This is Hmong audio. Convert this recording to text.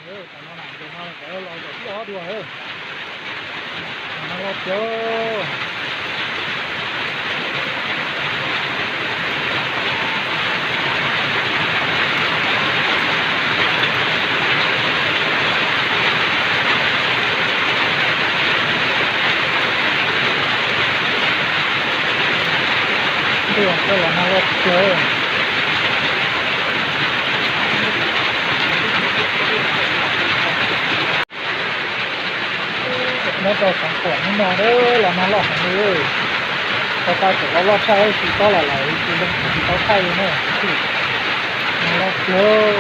Tam no na, tam no lawv los zaum tib ob dua. Tam no loj tiag. Ntuj, koj los no loj tiag. Nyob rau xeev Khuam hnub no los nag loj heev li. Tau tau tseem loj loj tshaj, tsis tob los lawm, tsis zoo tsis tau thaij li na. Nag loj tiag.